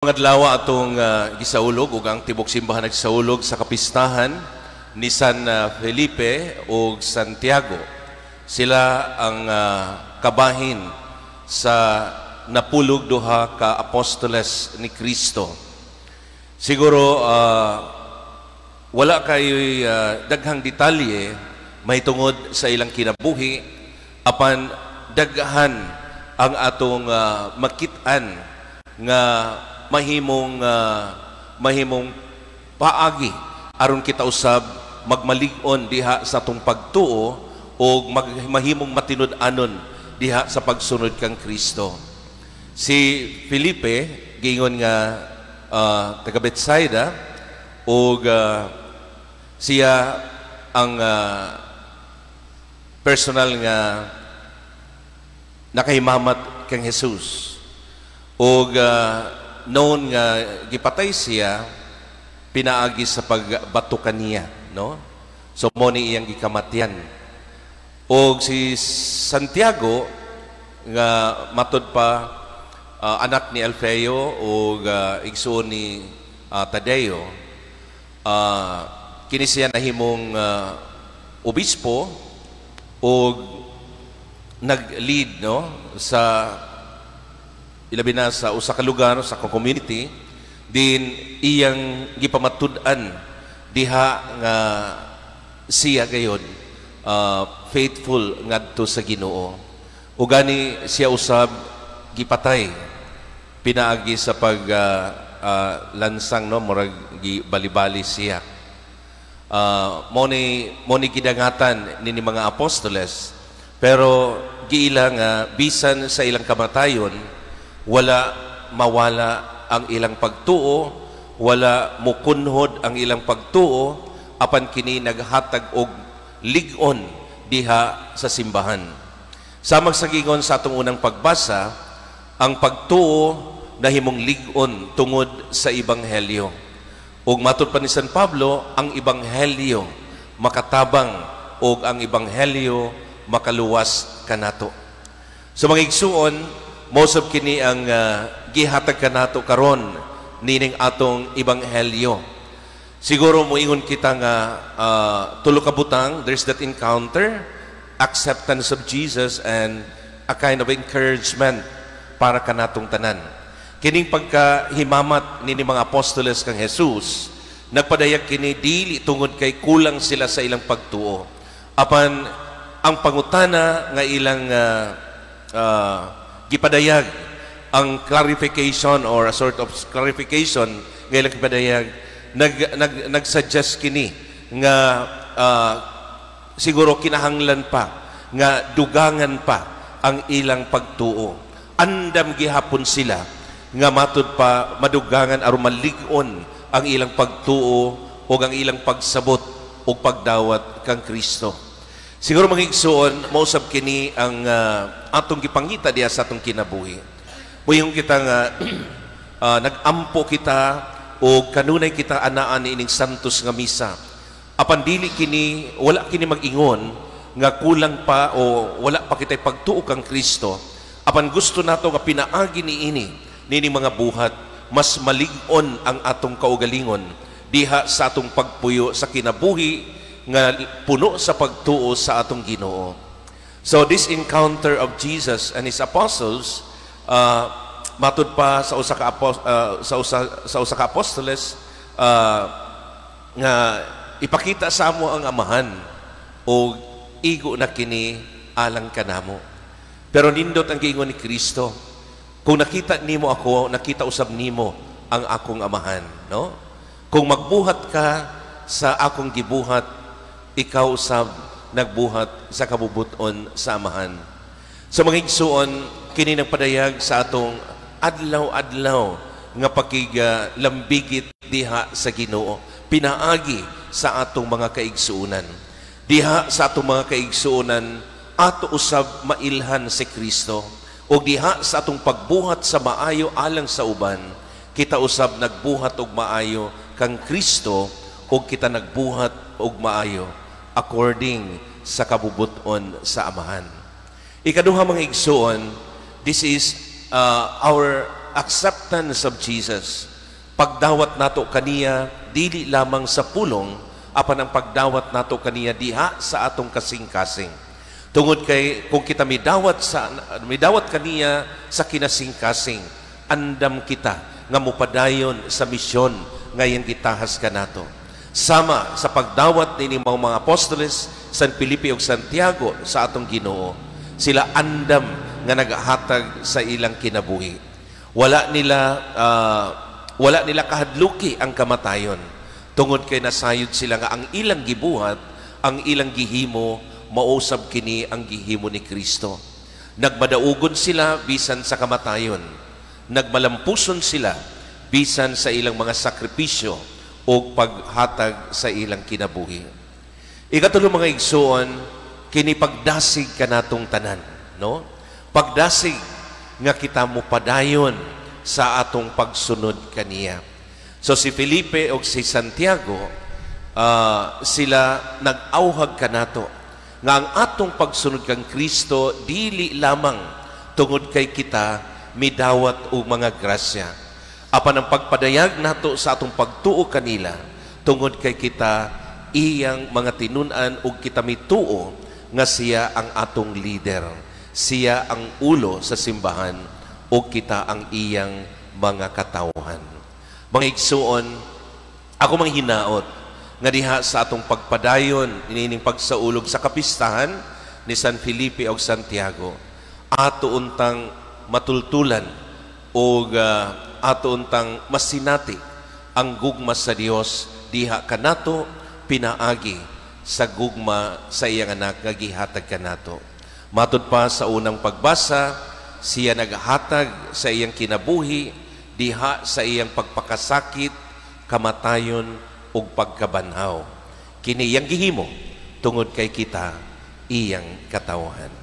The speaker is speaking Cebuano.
Mga adlaw atong gisaulog ug ang tibok simbahan nagsaulog sa kapistahan ni San Felipe ug Santiago. Sila ang kabahin sa 12 ka apostoles ni Kristo. Siguro wala kay daghang detalye mahitungod sa ilang kinabuhi, apan daghan ang atong makit-an nga mahimong paagi aron kita usab magmalig-on diha sa atong pagtuo o mahimong matinud-anon diha sa pagsunod kang Kristo. Si Felipe giingon nga taga Bethsaida ug siya ang personal nga nakahimamat kang Jesus. Ug known nga gipatay siya pinaagi sa pagbato kaniya, no? So mo ni iyang gikamatyan. Og si Santiago nga matod pa anak ni Alfeo ug igsuon ni Tadeo, kini siya nahimong obispo ug nag-lead, no, sa ilabi na sa usa ka lugar, sa community din iyang gipamatud-an diha nga siya gayon faithful ngadto sa Ginoo. Ug gani siya usab gipatay pinaagi sa pag lansang, no, murag gibalibali siya. Mo ni gidangatan nini mga apostoles, pero giila nga bisan sa ilang kamatayon, wala mawala ang ilang pagtuo, wala mukunhod ang ilang pagtuo, apan kini naghatag og lig-on diha sa simbahan. Samang sa giingon sa atong unang pagbasa, ang pagtuo nahimong lig-on tungod sa ebanghelyo. Ug matud pa ni San Pablo, ang ebanghelyo makatabang ug ang ebanghelyo makaluwas kanato. So mga igsuon, mosab kini ang gihatag kanato karon nining atong ebanghelyo. Siguro moingon kita nga tulo ka butang: there's that encounter, acceptance of Jesus, and a kind of encouragement para kanatong tanan. Kining pagkahimamat nini mga apostoles kang Jesus, nagpadayag kini dili tungod kay kulang sila sa ilang pagtuo. Apan ang pangutana nga ilang gipadayag, ang clarification or a sort of clarification nga ilang gipadayag, nag nag nagsuggest kini nga siguro kinahanglan pa nga dugangan pa ang ilang pagtuo. Andam gihapon sila nga matud pa madugangan aron malig-on ang ilang pagtuo o ang ilang pagsabot o pagdawat kang Kristo. Siguro mga igsuon, mausab kini ang atong gipangita diha sa atong kinabuhi. Muingon kita nga nag-ampo kita o kanunay kita anaan ining santos nga misa. Apan dili kini, wala kini mag-ingon nga kulang pa o wala pa kita'y pagtuo kang Kristo. Apan gusto nato nga pinaagi niini nini mga buhat, mas malig-on ang atong kaugalingon diha sa atong pagpuyo sa kinabuhi nga puno sa pagtuo sa atong Ginoo. So this encounter of Jesus and his apostles, matud pa sa usa ka apostoles nga ipakita sa amo ang Amahan o igo na kini alang kanamo. Pero nindot ang giingon ni Kristo, kung nakita nimo ako, nakita usab nimo ang akong Amahan, no? Kung magbuhat ka sa akong gibuhat, ikaw usab nagbuhat sa kabubuton sa Amahan. Sa mga igsuon, kini nagpadayag sa atong adlaw-adlaw nga pakiglambigit diha sa Ginoo, pinaagi sa atong mga kaigsuonan. Diha sa atong mga kaigsuonan, ato usab mailhan si Kristo. O diha sa atong pagbuhat sa maayo alang sa uban, kita usab nagbuhat og maayo kang Kristo o kita nagbuhat og maayo according sa kabubuton sa Amahan. Ikaduha, mga igsuon, this is our acceptance of Jesus. Pagdawat nato kaniya dili lamang sa pulong, apan ang pagdawat nato kaniya diha sa atong kasing-kasing. Tungod kay kung kita midawat kaniya sa kinasing-kasing, andam kita nga mopadayon sa misyon nga iyang gitahas kanato. Sama sa pagdawat nini mga apostoles, San Felipe ug Santiago, sa atong Ginoo, sila andam nga naghatag sa ilang kinabuhi. Wala nila kahadluki ang kamatayon tungod kay nasayod sila nga ang ilang gibuhat, ang ilang gihimo, mausab kini ang gihimo ni Kristo. Nagmadaugon sila bisan sa kamatayon. Nagmalampuson sila bisan sa ilang mga sakripisyo o paghatag sa ilang kinabuhi. Ikatulo, mga igsuon, kini pagdasig kanatong tanan, no? Pagdasig nga kita mopadayon sa atong pagsunod kaniya. So si Felipe o si Santiago, sila nag-auhag kanato nga ang atong pagsunod kang Kristo dili lamang tungod kay kita midawat og mga grasya. Apan ang pagpadayag nato sa atong pagtuo kanila tungod kay kita iyang mga tinun-an ug kita mituo nga siya ang atong leader. Siya ang ulo sa simbahan ug kita ang iyang mga katawhan. Mga igsuon, ako mang hinaot nga diha sa atong pagpadayon inining pagsaulog sa kapistahan ni San Felipe ug Santiago, ato untang matultulan ug ato untang masinati ang gugma sa Dios diha kanato pinaagi sa gugma sa iyang anak nga gihatag kanato. Matud pa sa unang pagbasa, siya naghatag sa iyang kinabuhi diha sa iyang pagpakasakit, kamatayon ug pagkabanhaw. Kini iyang gihimo tungod kay kita iyang katawhan.